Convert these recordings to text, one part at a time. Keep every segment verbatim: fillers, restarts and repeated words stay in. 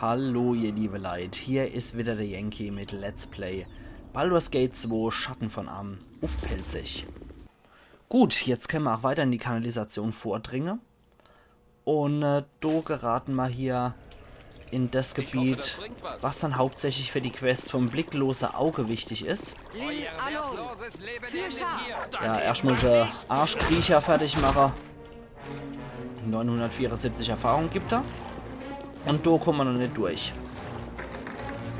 Hallo, ihr liebe Leit, hier is wieder der Yankee mit Let's Play Baldur's Gate zwei Schatten von Amn uff Pälzisch. Gut, jetzt kenne mer ach weiter in die Kanalisation vordringe. Un äh, do gerate mer hier in des Gebiet, was dann hauptsächlich für die Quest vom blicklose Auge wichtig is. Ja, erschtmol de Arschkriecher fertig mache. Neunhundertvierundsiebzig Erfahrung gibt er. Un do komme mer noch net durch.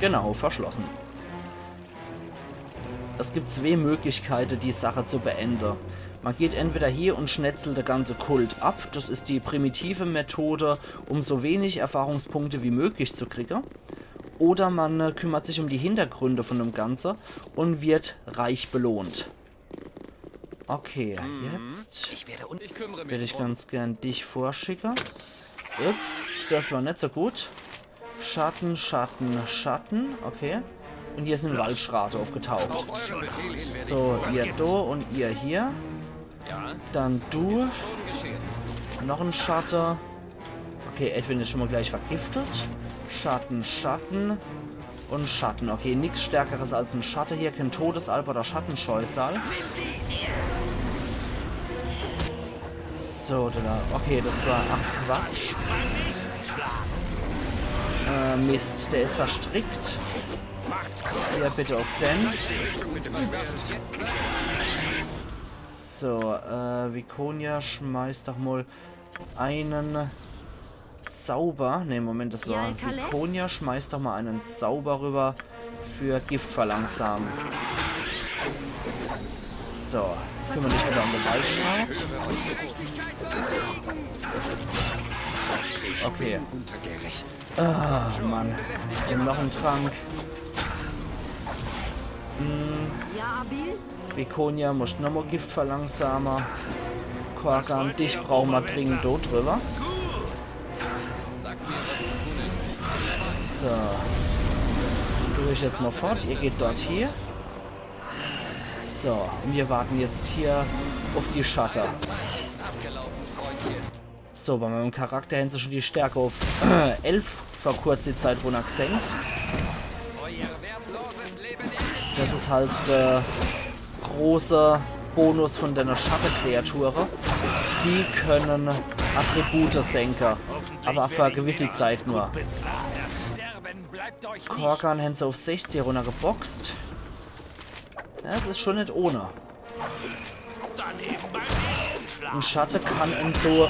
Genau, verschlosse. Es gibt zwee Möglichkeite, die Sache zu beende. Mer geht entweder hie un schnetzelt de ganze Kult ab. Des is die primitive Methode, um so wenig Erfahrungspunkte wie möglich zu kriege. Oder mer äh, kümmert sich um die Hintergründe von dem Ganze un wird reich belohnt. Okay, jetzt Ich werde un ich kümmere mich würd ich drum. ganz gern dich vorschicke. Ups, des war net so gut. Schatten, Schatten, Schatten. Okay. Un hier sin Waldschrate uffgetaucht. Auf euren Befehl hin werde So, ich ihr vorgehen. do un ihr hier. Ja, Dann du. Schon geschehen. Noch en Schatte. Okay, Edwin is schun mol gleich vergiftet. Schatten, Schatten un Schatten. Okay, nix Stärkeres als en Schatte hier. Ken Todesalp oder Schattenscheusal. So, do, do. Okay, des war... Ach, Quatsch. Äh, Mist, der is verstrickt. Hier, bitte uff den. Ups. So, äh, Viconia schmeißt doch mol en Zauber. Ne, Moment, des war... Ja, Kalles? Viconia schmeißt doch mol en Zauber rüber für Giftverlangsamen. So, kümmere dich wieder um de Waldschrat. Okay. Ah, Mann. Nimm noch en Trank. Hm. Ja, Abil? Viconia, muscht nochmol Giftverlangsamer. Korgan, dich brauche mer dringend do drüber. So. Du gehscht jetzt mol fort, ihr geht dort hie. So, un mir warte jetzt hier uff die Schatte. So, bei meim Charakter hän se schun die Stärke uff elf vor kurzer Zeit runnergesenkt. Des is halt de große Bonus vun dene Schattekreature. Die kenne Attribute senke, awwer für e gewisse Zeit nur. Korgan hän se uff sechzeh runnergeboxt. Ja, des is schun net ohne. En Schatte kann en so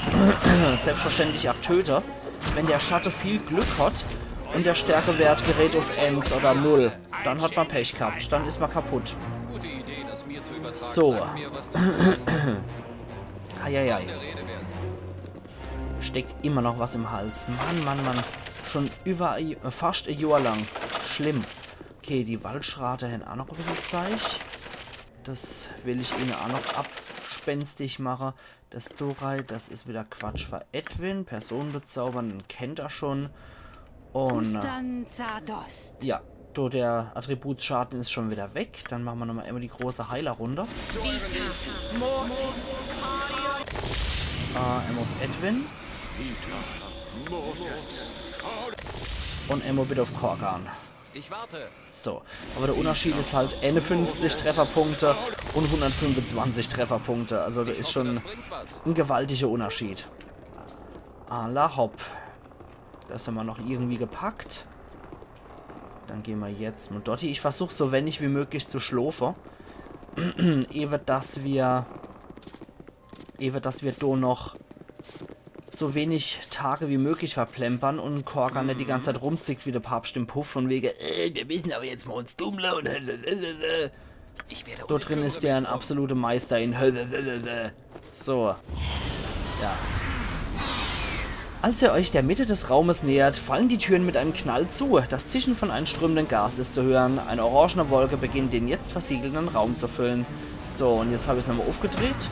selbstverständlich ach töte. Wenn de Schatte viel Glück hat un de Stärkewert gerät uff eens oder null, dann hat mer Pech gehabt, dann is mer kaputt. So. Eieiei. Steckt immer noch was im Hals. Mann, Mann, Mann. Schun iwwer e, fascht e Johr lang. Schlimm. Okay, die Waldschrate hän ach noch e bissel Zeich. Des will ich ihne ach noch abspenstig mache. Des Dorai, des is wieder Quatsch für Edwin. Personen bezaubern, den kennt er schun. Un äh, Kustan Zardos. Ja, do, de Attributschade is schun wieder weg. Dann mache mer nochmol emol die große Heilerrunde. Äh, emol uff Edwin. Un emol bitte uff Korgan. Ich warte. So, awwer de Unnerschied is halt eenunfünfzig Trefferpunkte un hundertfünfunzwanzig Trefferpunkte. Also des is schun en gewaltiger Unnerschied. Alla hopp. Des hämmer noch irgendwie gepackt. Dann gehn mer jetzt mol dort hie. Ich versuch so wenig wie möglich zu schlofe. Ewe dass mer ewe dass mer do noch so wenig Tage wie möglich verplempern un Korgan net die ganze Zeit rumzickt wie de Papscht im Puff, vun wege, äh, mir misse awwer jetzt mol uns dummle un Ich werde Do drin is der en absolute Meister in so. Ja. Als ihr euch der Mitte des Raumes nähert, fallen die Türen mit einem Knall zu. Das Zischen von einströmendem Gas ist zu hören. Eine orangene Wolke beginnt, den jetzt versiegelten Raum zu füllen. So, un jetzt hab ich's nochmol uffgedreht.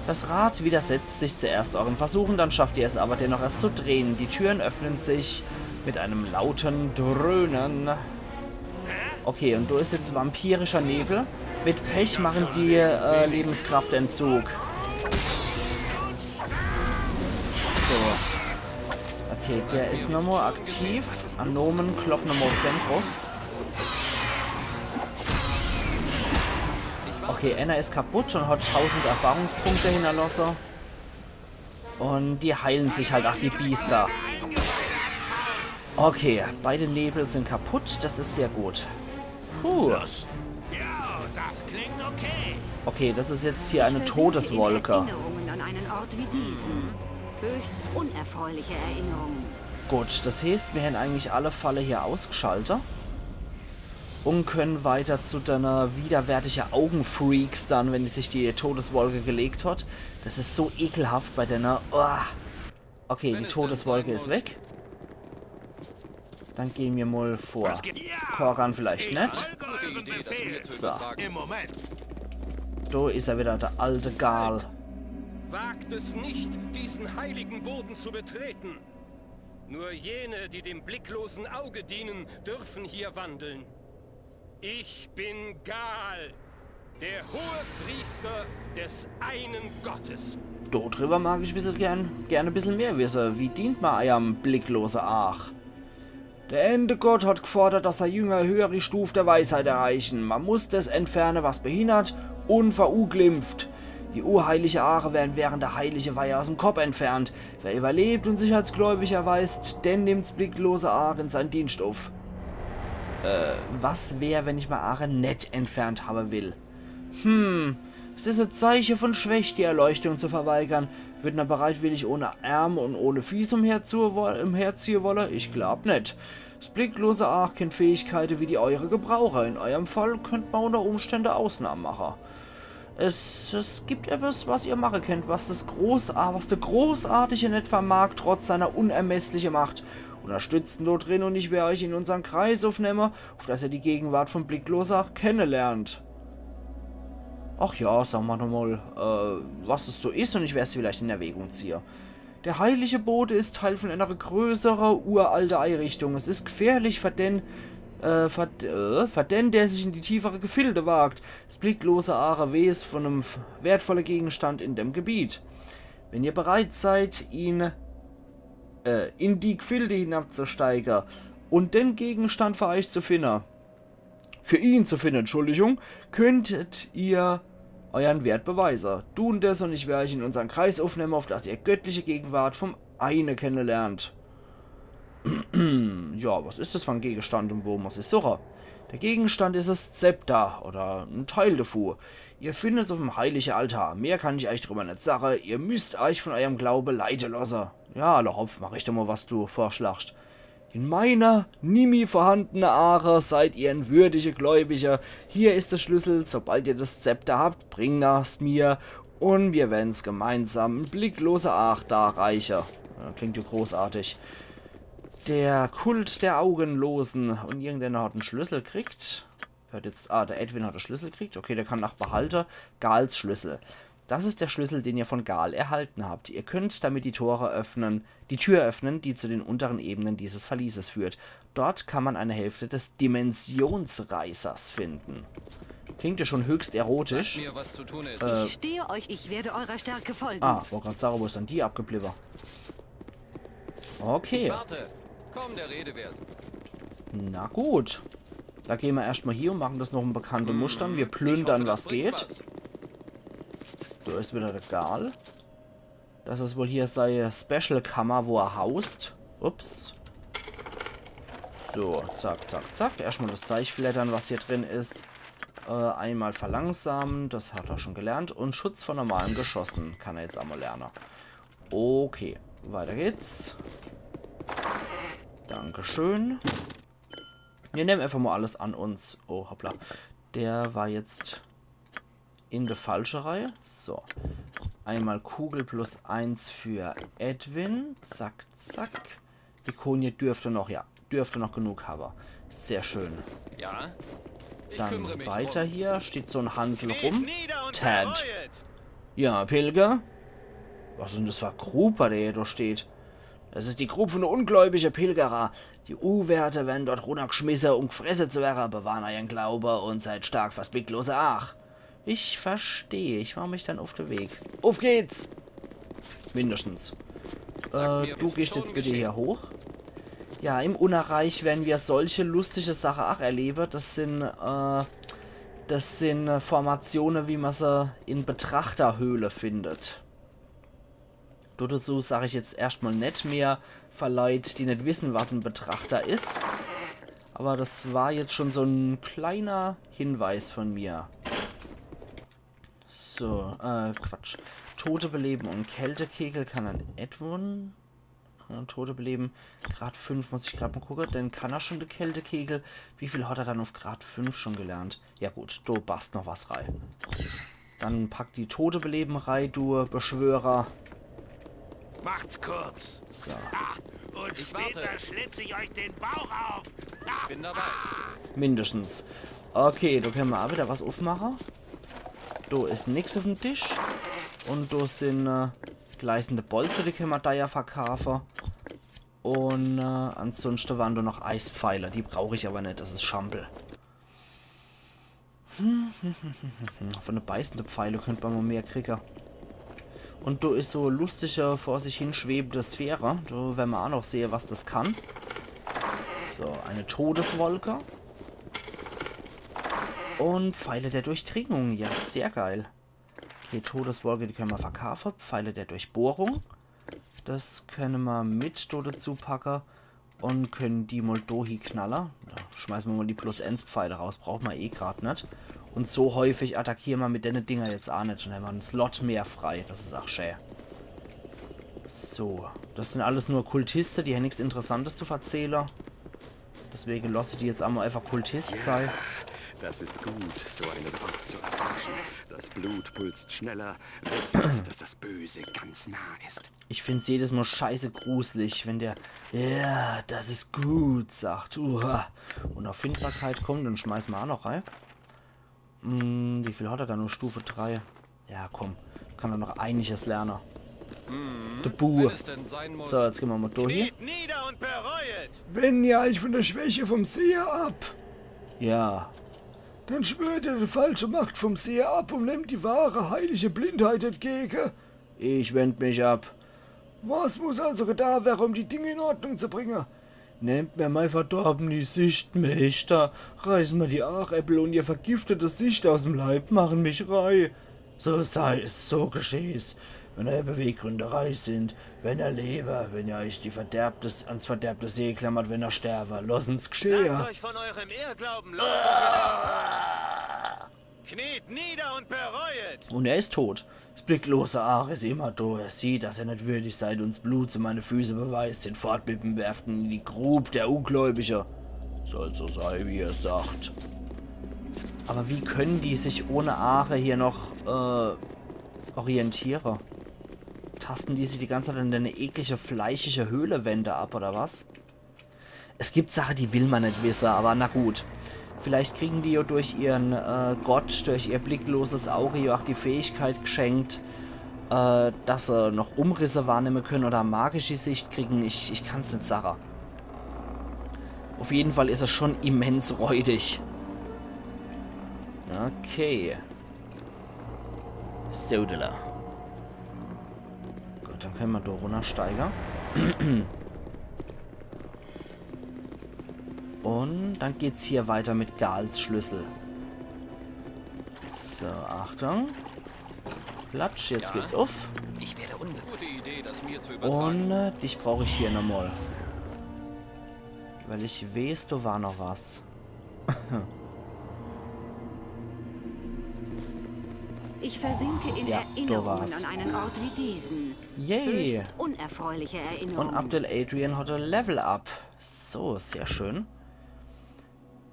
Das Rad widersetzt sich zuerst euren Versuchen, dann schafft ihr es aber dennoch, es zu drehen. Die Türen öffnen sich mit einem lauten Dröhnen. Okay, un do is jetzt vampirischer Nebel. Mit Pech mache die äh, Lebenskraftentzug. So. Okay, Okay, der is nochmal aktiv. Anomen, klopp nochmal uff den druff. Okay, einer is kaputt und hat tausend Erfahrungspunkte hinterlasse. Und die heilen sich halt, ach, die Biester. Okay, beide Nebel sind kaputt, das is sehr gut. Puh. Ja, das klingt okay. Okay, das is jetzt hier eine Todeswolke. Erinnerungen an einen Ort wie diesen. Höchst unerfreuliche Erinnerungen. Gut, das heißt, mir hän eigentlich alle Falle hier ausgeschaltet. Und können weiter zu deiner widerwärtige Augenfreaks dann, wenn sich die Todeswolke gelegt hat. Das is so ekelhaft bei deiner. Oh. Okay, die Todeswolke is weg. Dann gehen mir mal vor. Korgan vielleicht net. Folge euren Befehlen. So, Im Moment. do is er wieder, der alte Gaal. Wagt es nicht, diesen heiligen Boden zu betreten. Nur jene, die dem blicklosen Auge dienen, dürfen hier wandeln. Ich bin Gaal, der Hohepriester des einen Gottes. Do drüber mag ich bissel gern, gerne bissel mehr wisse. Wie dient ma eierm blicklose Aach? Der ende Gott hat gefordert, dass sei Jünger e höhere Stuf der Weisheit erreichen. Ma muss des entferne, was behindert und verunglimpft. Die unheilige Aache werden während der heilige Weihe aus dem Kopp entfernt. Wer überlebt und sich als Gläubig erweist, den nimmt's blicklose Aach in sein Dienst uff. Äh, was wär, wenn ich ma Aache net entfernt habe will? Hm, es is e Zeiche von Schwäch, die Erleuchtung zu verweigern. Würd er bereitwillig ohne Ärm und ohne Fieß umherzu-, umherziehe wolle? Ich glaub net. S blicklose Aach kennt Fähigkeite wie die eure gebrauche. In eurem Fall könnt ma unter Umstände Ausnahmen mache. Es, es gibt etwas, was ihr mache kennt, was das Großar-, was der Großartige net vermag, trotz seiner unermessliche Macht. Unterstützt en do drin und ich wer euch in unsern Kreis uffnemme, uff dass ihr die Gegenwart von blicklose Aach kennelernt. Ach ja, sag ma nochmal, äh, was es so is und ich wer's vielleicht in Erwägung ziehe. Der heilige Bode is Teil von einer größere, uralte Eirichtung. Es is gefährlich für den, äh, für, äh, für den, der sich in die tiefere Gefilde wagt. S blicklose Aache weeß von em f-, wertvolle Gegenstand in dem Gebiet. Wenn ihr bereit seid, ihn, äh, in die Gefilde hinabzusteige und den Gegenstand für euch zu finde, für ihn zu finde, Entschuldigung, könntet ihr euern Wert beweise. Tun des und ich wer euch in unsern Kreis uffnemme, uff dass ihr göttliche Gegenwart vom Eine kennelernt. Ja, was is das für en Gegenstand und wo muss ich suche? Der Gegenstand is es Zepter oder en Teil devu. Ihr findet es uff'm heilige Altar. Mehr kann ich euch drüber net sage. Ihr müsst euch von eurem Glaube leite losse. Ja, alla hopp, mach ich doch mal, was du vorschlagst. In meiner nimmi vorhandene Aache seid ihr en würdige Gläubige. Hier is der Schlüssel. Sobald ihr das Zepter habt, bringt es mir und wir werden's gemeinsam en blicklose Aach darreiche. Ja, klingt ja großartig. Der Kult der Augenlosen. Und irgendeiner hat en Schlüssel kriegt. Hört jetzt, ah, der Edwin hat de Schlüssel kriegt. Okay, der kann ach behalte. Gaals Schlüssel. Das ist der Schlüssel, den ihr von Gaal erhalten habt. Ihr könnt damit die Tore öffnen, die Tür öffnen, die zu den unteren Ebenen dieses Verlieses führt. Dort kann man eine Hälfte des Dimensionsreißers finden. Klingt ja schon höchst erotisch. Mir was zu tun ist. Äh, Ich stehe euch, ich werde eurer Stärke folgen. Ah, wollt grad sage, wo is dann die abgebliebe? Okay, Warte. Kaum der Rede wert. na gut. Da gehn ma erscht mal hier und machen das noch in bekannte Mustern. Wir plündern, was geht. Da is wieder der Gaal. Das is wohl hier sei Special-Kammer, wo er haust. Ups. So, zack, zack, zack. Erscht mal das Zeich fleddern, was hier drin is. Äh, einmal verlangsamen, das hat er schon gelernt. Und Schutz vor normalen Geschossen kann er jetzt einmal lernen. Okay, weiter geht's. Dankeschön. Wir nehmen einfach mal alles an uns. Oh, hoppla. Der war jetzt in der falsche Reihe. So. Einmal Kugel plus eins für Edwin. Zack, zack. Die Konie dürfte noch, ja. Dürfte noch genug haben. Sehr schön. Ja? Ich Dann kümmere mich weiter drum. Hier. Steht so en Hansel rum. Nieder und Tad. verheult. Ja, Pilger? Was is denn das für e Grub, bei der ihr da steht? Das is die Grub von de ungläubige Pilgerer. Die Unwerte werden dort runnergeschmisse, um gefresse zu werre. Bewahren euren Glaube und seid stark fürs blicklose Aach. Ich verstehe. Ich mach mich dann uff de Weg. Uff geht's! Mindestens. Äh, du gehst jetzt bitte hier hoch. Ja, im Unnerreich werden wir solche lustige Sache ach erlebe. Das sind, äh, das sind, äh, Formatione, wie man se in Betrachterhöhle findet. Dodezu sag ich jetzt erscht mal net mehr, für Leit, die net wissen, was en Betrachter is. Aber das war jetzt schon so en kleiner Hinweis von mir. So, äh, Quatsch. Tote beleben und Kältekegel kann en Edwin. Äh, Tote beleben. Grad fünf muss ich grad mal gucke. Dann kann er schon de Kältekegel. Wie viel hat er dann auf Grad fünf schon gelernt? Ja gut, do basst noch was rei. Dann pack die Tote beleben rei, du Beschwörer. Macht's kurz. So, Ah, und später schlitze ich euch den Bauch auf. Bin dabei. Mindestens. Okay, do könne mer ach wieder was aufmache. Do is nix auf dem Tisch. Und do sind, äh, gleißende Bolze, die könne mer do ja verkaufe. Und, äh, ansonsten waren do noch Eispfeile. Die brauch ich aber net, das is Schampel. Von de beißende Pfeile könnt man mal mehr kriege. Und do is so lustige, vor sich hinschwebende Sphäre. Do werden mer ach noch sehe, was das kann. So, eine Todeswolke. Und Pfeile der Durchdringung. Ja, sehr geil. Okay, Todeswolke, die könne mer verkaufe. Pfeile der Durchbohrung. Das könne mer mit do dazu packe. Und können die mal do hie knalle. Do schmeiße mer mal die Plus eins Pfeile raus. Braucht mer eh grad net. Und so häufig attackiere mer mit denne Dinger jetzt ach net. Und hämmer en Slot mehr frei. Das is ach schä. So, das sind alles nur Kultiste, die hen nix Interessantes zu verzähle. Deswege loss ich die jetzt einmal einfach Kultist sei. Das ist gut, so eine Burg zu erforschen. Das Blut pulst schneller, wissend, dass das Böse ganz nah ist. Ich find's jedes Mal scheiße gruselig, wenn der „Ja, das is gut“ sagt. Uha. Unerfindbarkeit kommt, dann schmeiß mer ach noch rei. Hm, wie viel hat er dann noch? Stufe drei. Ja, komm. Kann er noch einiges lerne. De Bu. Wenn es denn sein muss. So, jetzt gehn mer mal durch hier. Kniet nieder und bereuet. Wendet ihr euch von der Schwäche vom Seher ab, Ja. dann schwört ihr die falsche Macht vom Seher ab und nehmt die wahre heilige Blindheit entgegen. Ich wend mich ab. Was muss also getan werden, um die Dinge in Ordnung zu bringen? Nehmt mir mei verdorbene Sicht, Meister. Reißen mir die Aachäppel und ihr vergiftete Sicht aus dem Leib, machen mich rei. So sei es, so gescheh's. Wenn eure Beweggründe rei sind, wenn er lebe, wenn ihr euch die Verderbtes, ans verderbte See klammert, wenn er sterbe, lassen's geschehe. Sagt euch von eurem Irrglauben los und wieder auf. Kniet nieder und bereuet. Und er is tot. S blicklose Aach is immer do. Er sieht, dass er net würdig seid, uns Blut zu meine Füße beweist. Hinfort mit em, werft en in die Grub der Ungläubige. Soll so sei, wie er sagt. Aber wie können die sich ohne Aache hier noch, äh, orientiere? Tasten die sich die ganze Zeit an denne eklige, fleischige Höhlewände ab, oder was? Es gibt Sache, die will man net wisse, aber na gut. Vielleicht kriegen die jo durch ihren, äh, Gott, durch ihr blickloses Auge jo auch die Fähigkeit geschenkt, äh, dass se noch Umrisse wahrnehme können oder magische Sicht kriegen. Ich, ich kann's net sage. Auf jeden Fall is es schon immens räudig. Okay. Sodele. Gut, dann können mer do runnersteige. Und dann geht's hier weiter mit Gals Schlüssel. So, Achtung. Platsch, jetzt geht's uff. Ich werde unbe... Gute Idee, das mir zu übertragen. Und äh, dich brauch ich hier nochmal. Weil ich weeß, do war noch was. Ich versinke in Ja, Erinnerungen do war's. An einen Ort wie diesen. Yay! Höchst unerfreuliche Erinnerungen. Und Abdel Adrian hat e Level Up. So, sehr schön.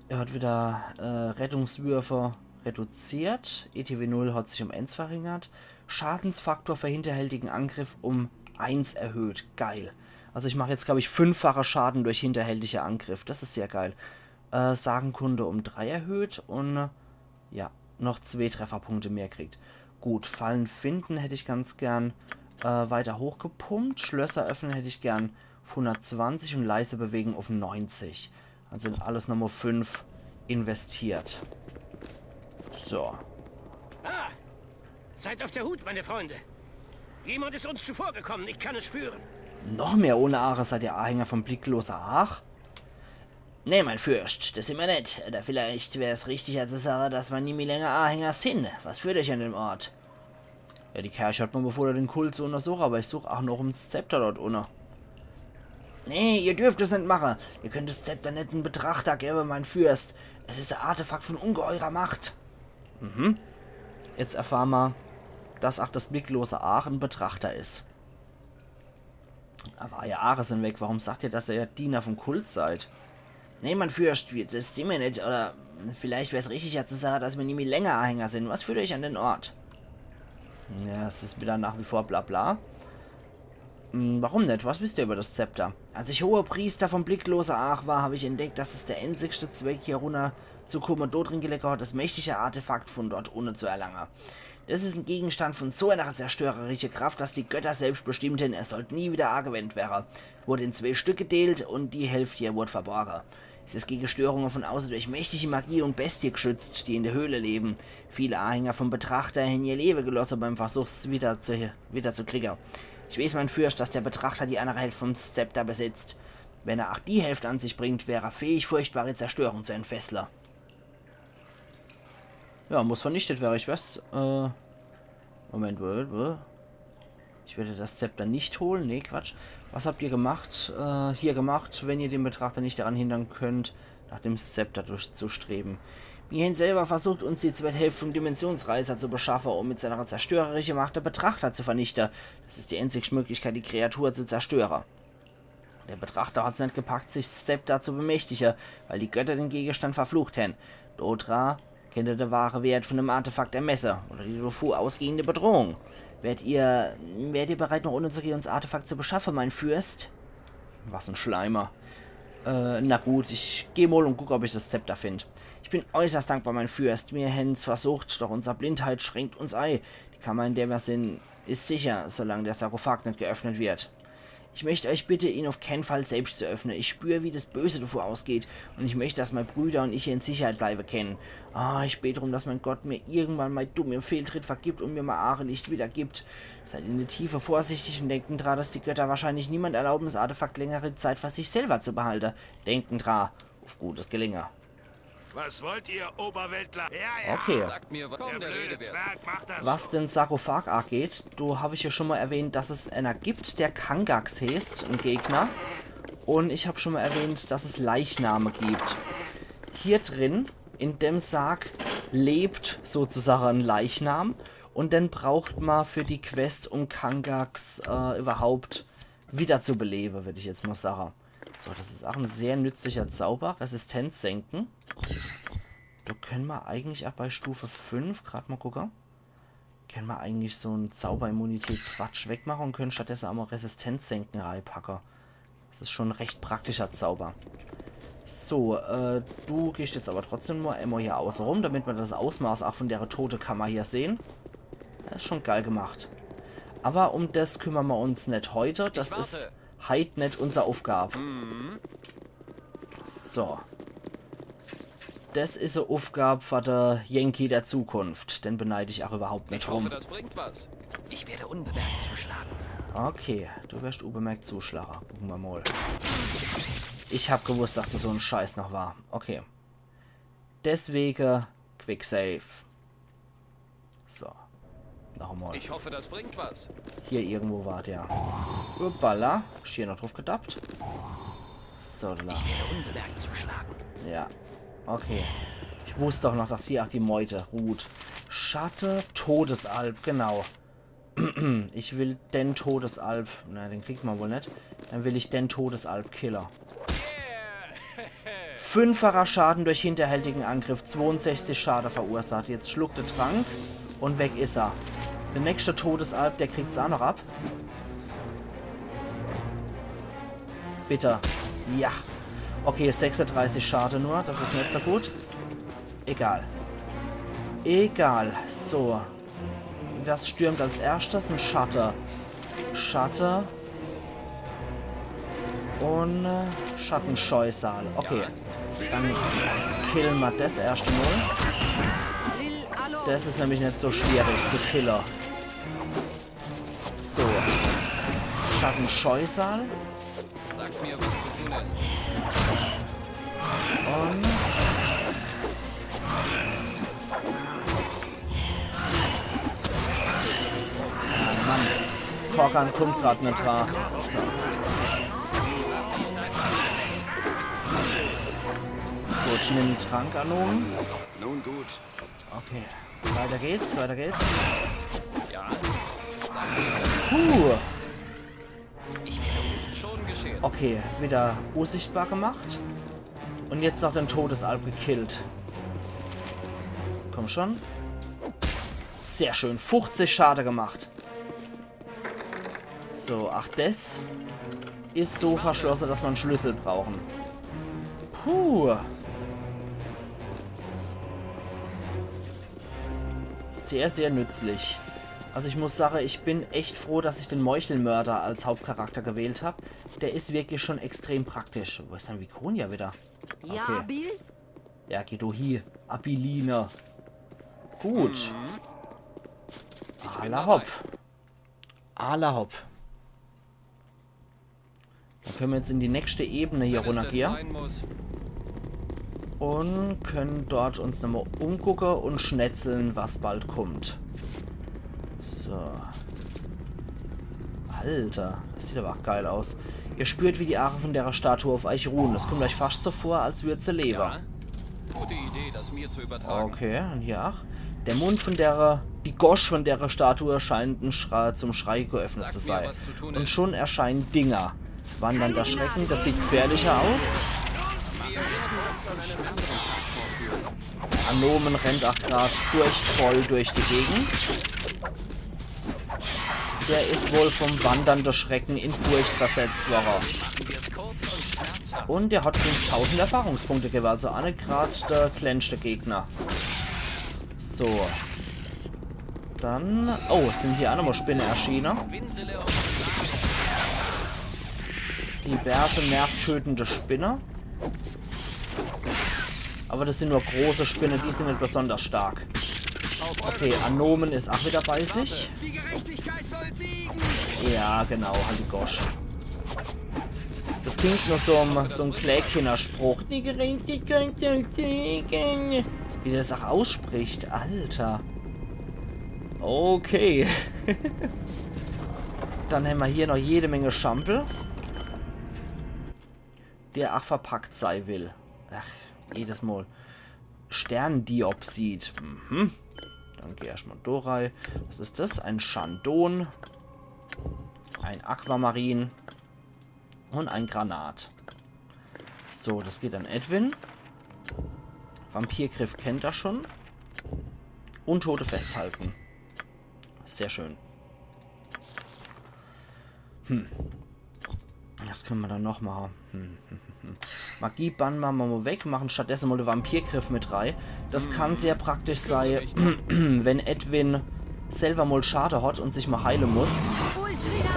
Er hat wieder äh, Rettungswürfe reduziert. E T W null hat sich um eins verringert. Schadensfaktor für hinterhältigen Angriff um eins erhöht. Geil. Also ich mache jetzt, glaube ich, fünffache Schaden durch hinterhältige Angriff. Das is sehr geil. Äh, Sagenkunde um drei erhöht und äh, ja, noch zwee Trefferpunkte mehr kriegt. Gut, Fallen finden hätt ich ganz gern äh, weiter hochgepumpt. Schlösser öffnen hätt ich gern auf hundertzwanzig und leise bewegen auf neunzig. Also in alles nochmal fünf investiert. So. Ah! Seid auf der Hut, meine Freunde. Jemand ist uns zuvorgekommen, ich kann es spüren. Noch mehr ohne Aache seid ihr Ahänger vom Blickloser Aach? Nee, mein Fürscht, des sin mer net. Oder vielleicht wär's richtiger zu sage, dass mer nimmi länger Ahänger sin. Was führt euch an den Ort? Ja, die Kerch hot mer befohlen, den Kult zu untersuche, aber ich such aach noch ums Zepter dort unne. Nee, ihr dürft es net mache. Ihr könnt des Zepter net en Betrachter gewwe, mein Fürst. Es is e Artefakt von ungeheurer Macht. Mhm. Jetzt erfahre mer, dass aach des Blicklose Aach en Betrachter is. Aber eier Aache sin weg. Warum sagt ihr, dass ihr Diener vom Kult seid? Nee, mein Fürscht, mir, des sin mer net. Oder vielleicht wär's richtiger zu sage, dass mer nimmi länger Ahänger sin. Was führt euch an den Ort? Ja, es is wieder nach wie vor bla bla. Hm, warum net? Was wisst ihr über des Zepter? Als ich Hohepriester vom Blicklose Aach war, hab ich entdeckt, dass es der einzigste Zweck, hier runner zu kumme, do drin gelege hot, des mächtige Artefakt von dort unne zu erlange. Des is en Gegenstand von so einer zerstörerische Kraft, dass die Götter selbst bestimmt hen, er sollt nie wieder agewendt werre. Wurde in zwee Stück gedeelt und die Hälft hier wurde verborge. Es is gege Störunge von auße durch mächtige Magie und Bestie geschützt, die in der Höhle leben. Viele Ahänger vom Betrachter hen ihr Lewe gelosse beim Versuch, es wieder zu, wieder zu kriege. Ich weeß, mein Fürscht, dass der Betrachter die andere Hälft vom Zepter besitzt. Wenn er aach die Hälft an sich bringt, wär er fähig, furchtbare Zerstörung zu entfessle. Ja, muss vernichtet werre, ich weiß. Äh, Moment, wo, wo? Ich werde das Zepter nicht holen. Nee, Quatsch. Was habt ihr gemacht, äh, hier gemacht, wenn ihr den Betrachter nicht daran hindern könnt, nach dem Zepter durchzustreben? Mir hen selber versucht, uns die zweite Hälft vom Dimensionsreißer zu beschaffe, um mit seiner zerstörerische Macht de Betrachter zu vernichte. Das is die einzigste Möglichkeit, die Kreatur zu zerstöre. Der Betrachter hat's net gepackt, sich s Zepter zu bemächtige, weil die Götter den Gegenstand verflucht hen. Dodra kennt er de wahre Wert von dem Artefakt ermesse oder die dovun ausgehende Bedrohung. Wärt ihr, wärt ihr bereit, noch unnerzugehen, uns Artefakt zu beschaffe, mein Fürst? Was en Schleimer. Äh, na gut, ich geh mol und guck, ob ich das Zepter find. Ich bin äußerst dankbar, mein Fürst. Mir hen's versucht, doch unser Blindheit schränkt uns ei. Die Kammer, in der wir sin, is sicher, solang der Sarkophag net geöffnet wird. Ich möcht euch bitte, ihn auf keinen Fall selbst zu öffnen. Ich spür, wie das Böse davor ausgeht. Und ich möcht, dass mei Brüder und ich hier in Sicherheit bleiben können. Ah, ich bete drum, dass mein Gott mir irgendwann mei dumme Fehltritt vergibt und mir mei Aachelicht wiedergibt. Seid in der Tiefe vorsichtig und denken dran, dass die Götter wahrscheinlich niemand erlauben, das Artefakt längere Zeit für sich selber zu behalten. Denken dran, auf gutes Gelingen. Was wollt ihr, Oberweltler? Ja, ja. Okay. Sagt mir, warum der Rede wert. Zwerg macht das. Was den Sarkophag angeht, do hab ich ja schon mal erwähnt, dass es einer gibt, der Kangax heißt, ein Gegner. Und ich hab schon mal erwähnt, dass es Leichname gibt. Hier drin, in dem Sarg, lebt sozusagen ein Leichnam. Und den braucht man für die Quest, um Kangax, äh, überhaupt wiederzubeleben, würd ich jetzt mal sagen. So, das is auch ein sehr nützlicher Zauber. Resistenz senken. Da können wir eigentlich auch bei Stufe fünf, grad mal gucken, können wir eigentlich so ein Zauberimmunität-Quatsch wegmachen und können stattdessen einmal Resistenz senken reinpacken. Das is schon ein recht praktischer Zauber. So, äh, du gehst jetzt aber trotzdem nur einmal hier außen rum, damit wir das Ausmaß auch von der Totekammer hier sehen. Das is schon geil gemacht. Aber um das kümmern wir uns net heute. Das is heit net unser Aufgab. So. Das is e Aufgab für de Yankee der Zukunft. Den beneid ich auch überhaupt net rum. Ich hoffe, das bringt was. Ich werde unbemerkt zuschlagen. Okay, du wirst unbemerkt zuschlagen. Gucken wir mal. Ich hab gewusst, dass da so ein Scheiß noch war. Okay. Deswegen Quick Save. So. Noch einmal. Ich hoffe, das bringt was. Hier irgendwo war der. Uppala. Schier noch drauf gedappt. So, da. Ich werde unbemerkt zuschlagen. Ja. Okay. Ich wusst doch noch, dass hier auch die Meute ruht. Schatte, Todesalb, genau. Ich will den Todesalb. Na, den kriegt man wohl net. Dann will ich den Todesalb kille. Fünffacher Schaden durch hinterhältigen Angriff, zweiundsechzig Schade verursacht. Jetzt schluckt der Trank und weg is er. Der nächste Todesalb, der kriegt's auch noch ab. Bitte. Ja. Okay, sechsunddreißig Schade nur. Das is net so gut. Egal. Egal. So. Was stürmt als erstes? Ein Schatte. Schatte. Und, äh, Schattenscheusal. Okay. Dann killen wir das erste Mal. Das is nämlich net so schwierig zu killen. So. Schattenscheusal. Sagt mir, was zu tun ist. Und. Ah, Mann. Korgan kommt grad net dran. So. Gut, ich nehm den Trank an. Nun gut. Okay. Weiter geht's, weiter geht's. Ja, Puh. ist schon geschehen. Okay, wieder unsichtbar gemacht. Und jetzt noch den Todesalp gekillt. Komm schon. Sehr schön. fuchzig Schade gemacht. So, ach, des is so verschlosse, dass ma en Schlüssel brauchen. Puh. Sehr, sehr nützlich. Also ich muss sage, ich bin echt froh, dass ich den Meuchelmörder als Hauptcharakter gewählt hab. Der is wirklich schon extrem praktisch. Wo is dann Viconia wieder? Ja, Okay. Bill? Ja, geh du hie. Abilina. Gut. Alla hopp. Alla hopp. Dann können wir jetzt in die nächste Ebene hier Wenn es denn runtergehen. Sein muss. Und können dort uns nochmal umgucken und schnetzeln, was bald kommt. So. Alter, das sieht aber auch geil aus. Ihr spürt, wie die Aare von der Statue auf euch ruhen. Es kommt euch fast so vor, als würd sie leben. Ja? Gute Idee, das mir zu übertragen. Okay, und ja. Der Mund von der, die Gosch von der Statue scheint ein Schra zum Schrei geöffnet Sag zu mir, sein. was zu tun Und ist. Schon erscheinen Dinger. Wandernder Schrecken, das sieht gefährlicher aus. Anomen rennt auch grad furchtvoll durch die Gegend. Der is wohl vom wandernden Schrecken in Furcht versetzt worden. Und der hat fünftausend Erfahrungspunkte gewählt, also auch net grad der kleinste Gegner. So. Dann. Oh, es sind hier auch nochmal Spinne erschienen. Diverse nervtötende Spinne. Aber das sind nur große Spinne, die sind nicht besonders stark. Okay, Anomen ist auch wieder bei sich. Die Gerechtigkeit soll siegen! Ja, genau, halt die Gosch. Das klingt nur so ein, so ein Kleinkinderspruch. Die Gerechtigkeit soll siegen. Wie der das auch ausspricht, Alter. Okay. Dann haben wir hier noch jede Menge Schampel, der auch verpackt sein will. Ach, jedes Mal. Sterndiopsid. Mhm. Dann geh erstmal da rein. Was ist das? Ein Chandon. Ein Aquamarin. Und ein Granat. So, das geht an Edwin. Vampirgriff kennt er schon. Untote festhalten. Sehr schön. Hm. Was können wir dann noch machen? Hm, hm, hm, hm. Magie bannen wir mal weg, machen stattdessen mal den Vampirgriff mit rein. Das kann sehr praktisch sein, wenn Edwin selber mal Schade hat und sich mal heilen muss.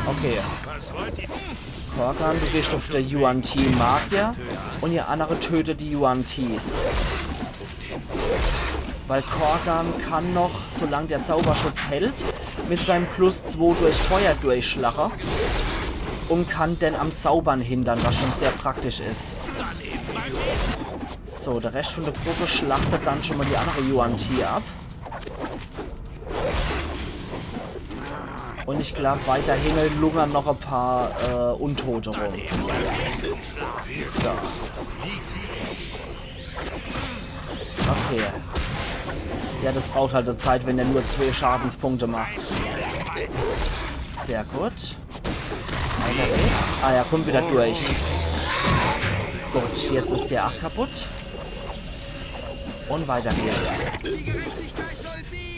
Okay. Korgan, du gehst auf der Yuan-Ti Magier und ihr andere tötet die Yuan-Tis. Weil Korgan kann noch, solange der Zauberschutz hält, mit seinem plus zwei durch Feuer durchschlagen und kann den am Zaubern hindern, was schon sehr praktisch ist. So, der Rest von der Gruppe schlachtet dann schon mal die andere Yuan-Ti ab. Und ich glaub, weiterhin lungern noch ein paar äh, Untote rum. So. Okay. Ja, das braucht halt eine Zeit, wenn er nur zwei Schadenspunkte macht. Sehr gut. Weiter geht's. Ah, er kommt wieder durch. Gut, jetzt ist der auch kaputt. Und weiter geht's.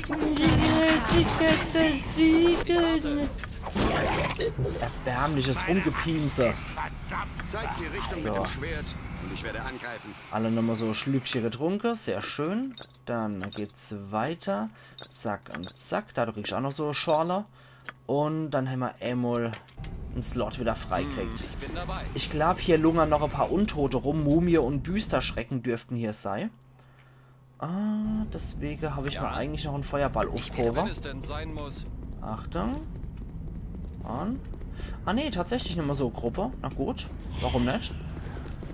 Die Gerechtigkeit soll siegen! Erbärmliches Rumgepiense. Zeig die Richtung So. Mit dem Schwert und ich werde angreifen. Alle nochmal so ein Schlückchen getrunken, sehr schön. Dann geht's weiter. Zack und zack. Da krieg ich auch noch so eine Schorle. Und dann haben wir einmal einen Slot wieder freikriegt. Ich bin dabei. Ich glaub, hier lungern noch ein paar Untote rum. Mumie und Düsterschrecken dürften hier sein. Ah, deswegen habe ich Ja. mir eigentlich noch einen Feuerball Wenn aufgehoben. es denn sein muss. Achtung. Und. Ah nee, tatsächlich nimmer so Gruppe. Na gut, warum net?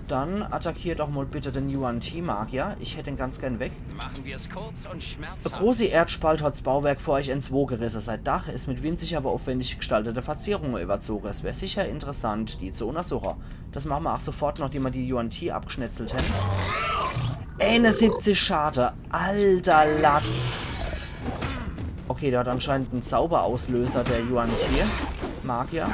Dann attackier doch mal bitte den Yuan-Ti-Magier. Ich hätt den ganz gern weg. Machen wir es kurz und schmerzhaft. Der große Erdspalt hat's Bauwerk vor euch in zwo gerisse. Sein Dach is mit winzig, aber aufwendig gestaltete Verzierungen überzogen. Es wär sicher interessant, die zu untersuchen. Das machen wir auch sofort, nachdem wir die Yuan-Ti abgeschnetzelt haben. Einundsiebzig Schade. Alter Latz. Okay, der hat anscheinend einen Zauberauslöser, der Yuan-Ti. Magier.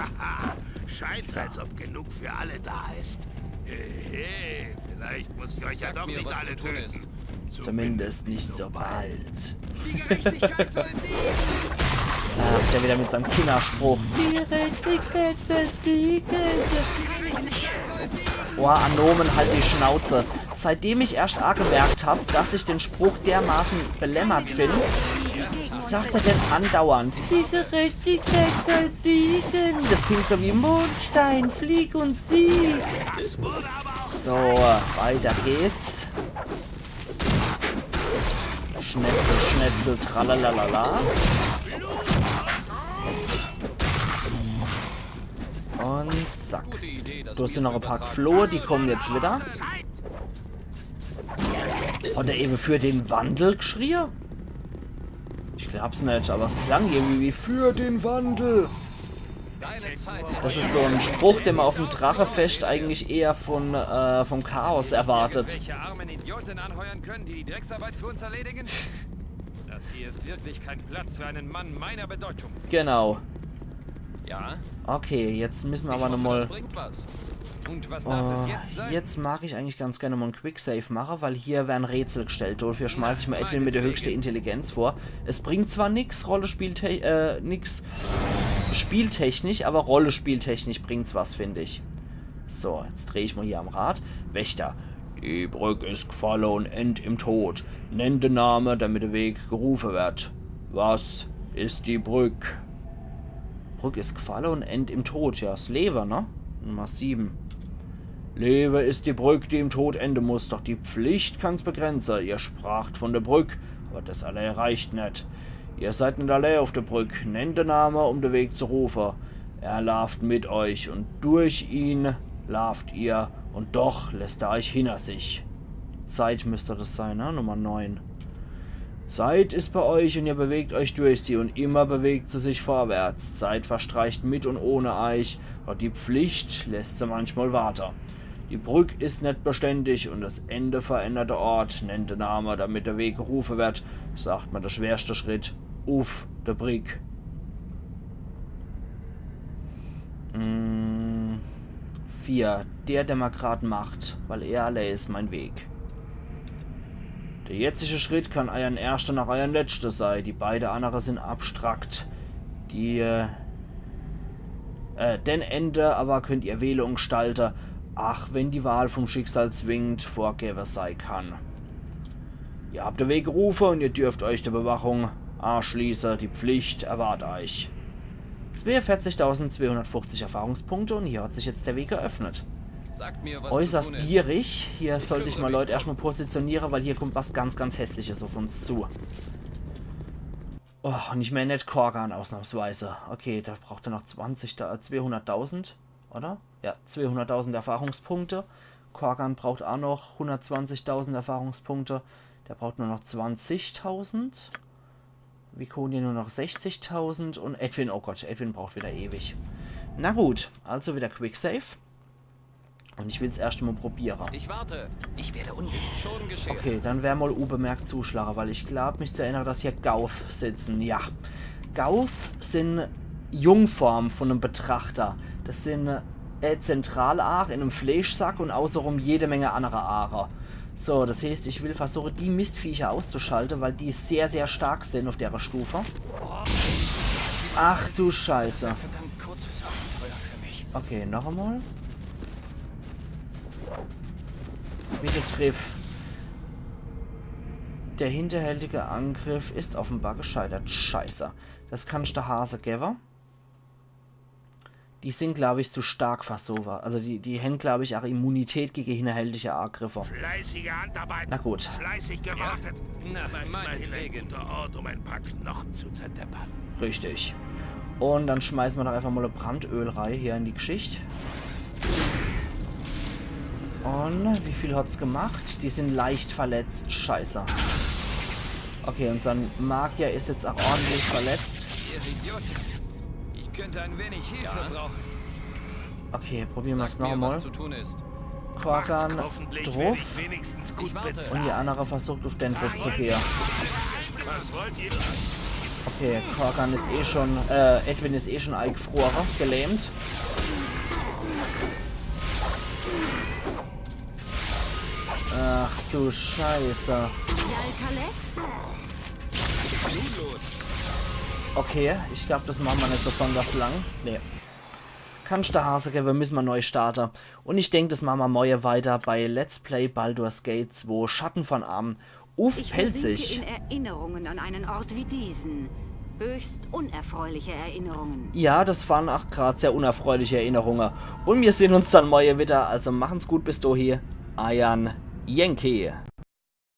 Scheint, als ob genug für alle da ist. Hehe, vielleicht muss ich euch ja doch mir, nicht was alle zu tun töten. Ist. Zumindest nicht so bald. Die Gerechtigkeit soll siegen! Ach, der wieder mit seinem Kinnerspruch. Die Gerechtigkeit soll siegen. Die Gerechtigkeit soll siegen! Boah, Anomen, halt die Schnauze. Seitdem ich erst angemerkt hab, dass ich den Spruch dermaßen belämmert find, sagt er den andauernd. Die Gerechtigkeit soll siegen. Das klingt so wie Mondstein, flieg und sieg. So, weiter geht's. Schnetzel, Schnetzel, tralalala. Und zack. Gute Idee, das Du hast hier Bier noch zu ein paar übertragen. Geflohe, die kommen jetzt wieder. Hat er eben für den Wandel geschrien? Ich glaub's net, aber es klang irgendwie wie für den Wandel. Deine Zeit. Das ist so ein Spruch, den man auf dem Drachefest eigentlich eher von, äh, vom Chaos erwartet. Welche armen Idioten anheuern können, die die Drecksarbeit für uns erledigen? Das hier ist wirklich kein Platz für einen Mann meiner Bedeutung. Genau. Ja, Okay, jetzt müssen wir ich aber hoffe, nochmal. Das bringt was. Und was darf es Oh, jetzt sein? Jetzt mag ich eigentlich ganz gerne mal einen Quick Save machen, weil hier werden Rätsel gestellt. Dafür schmeiß ich mal Edwin mit der höchsten Intelligenz vor. Es bringt zwar nix, Rollenspielte äh, nix spieltechnisch, aber rollenspieltechnisch bringt's was, finde ich. So, jetzt dreh ich mal hier am Rad. Wächter. Die Brück is gfalle und end im Tod. Nenn den Name, damit der Weg gerufe wird. Was is die Brück? Brück is gfalle und end im Tod. Ja, 's Lewe, ne? Nummer sieben. Lewe is die Brück, die im Tod ende muss, doch die Pflicht kann's begrenze. Ihr spracht von der Brück, aber das allää reicht net. Ihr seid net allää auf der Brück. Nennt den Name, um den Weg zu rufe. Er laaft mit euch und durch ihn laaft ihr und doch lässt er euch hinter sich. Zeit müsste das sein, ne? Nummer neun. Zeit is bei euch und ihr bewegt euch durch sie und immer bewegt sie sich vorwärts. Zeit verstreicht mit und ohne euch, doch die Pflicht lässt sie manchmal warte. Die Brück is net beständig und das Ende verändert de Ort, nennt de Name, damit der Weg gerufe wird, sagt man, der schwerste Schritt, uff de Brick. Mm, vier. Der, der ma grad macht, weil er allää is mein Weg. Der jetzige Schritt kann eiern erschte nach eiern letzte sei. Die beide annere sin abstrakt. Die, äh, äh, den Ende aber könnt ihr wähle und gestalte. Ach, wenn die Wahl vom Schicksal zwingend vorgewe sei kann. Ihr habt den Weg gerufe und ihr dürft euch der Bewachung anschließe. Die Pflicht erwart euch. Zweiundvierzigtausendzweihundertfünfzig Erfahrungspunkte und hier hat sich jetzt der Weg geöffnet. Sagt mir, was Äußerst zu tun ist. gierig. Hier sollte ich kümmere mal mich Leute erstmal positionieren, weil hier kommt was ganz, ganz Hässliches auf uns zu. Oh, und ich mein net Korgan ausnahmsweise. Okay, da braucht er noch zwanzig, da- zweihunderttausend, oder? Ja, zweihunderttausend Erfahrungspunkte. Korgan braucht auch noch hundertzwanzigtausend Erfahrungspunkte. Der braucht nur noch zwanzigtausend. Viconia nur noch sechzigtausend und Edwin, oh Gott, Edwin braucht wieder ewig. Na gut, also wieder Quick Save. Und ich will's erst mal probieren. Ich warte. Ich werde unwissend. Schon geschehen. Okay, dann wer mal unbemerkt zuschlagen, weil ich glaub, mich zu erinnern, dass hier Gauv sitzen. Ja. Gauv sin Jungform von einem Betrachter. Das sin, äh, Zentralaar in einem Fleischsack und außerum jede Menge andere Aare. So, das heißt, ich will versuchen, die Mistviecher auszuschalten, weil die sehr, sehr stark sin auf der Stufe. Ach du Scheiße. Verdammt kurzes Abenteuer für mich. Okay, noch einmal. Bitte triff. Der hinterhältige Angriff ist offenbar gescheitert. Scheiße. Das kannst de Hase gewwe. Die sin, glaub ich, zu stark für sowas. Also die, die hän, glaub ich, auch Immunität gegen hinterhältige Angriffe. Fleißige Handarbeit. Na gut. Fleißig gewartet. Na, Immerhin ein meinetwegen. Guter Ort, um ein paar Knochen zu zerdeppern. Richtig. Und dann schmeiße mer doch einfach mal e Brandöl rei hier in die Geschicht. Und wie viel hat's gemacht? Die sind leicht verletzt. Scheiße. Okay, unser Magier is jetzt auch ordentlich verletzt. Ihr Idiot. Ich könnte ein wenig Hilfe brauchen. Okay, probiere mer's Sagt mir, nochmal. Was zu tun ist. Korgan Hoffentlich druff. werde ich wenigstens gut Ich warte. bezahlt. Und die andere versucht, auf den druff zu gehen. Was wollt ihr? Okay, Korgan is eh schon, äh, Edwin is eh schon eingefrore, gelähmt. Ach du Scheiße. Jalkales? Okay, ich glaub, das mache mer net besonders lang. Nee. Kannsch de Hase gewwe, misse mer neu starte. Und ich denk, das mache mer morje weiter bei Let's Play Baldur's Gate zwei Schatten von Amn uff Ich versinke Pälzisch. In Erinnerungen an einen Ort wie diesen. Höchst unerfreuliche Erinnerungen. Ja, das waren auch grad sehr unerfreuliche Erinnerungen. Und mir sehn uns dann morje wieder, also machen's gut bis dohi. Eier Yankee.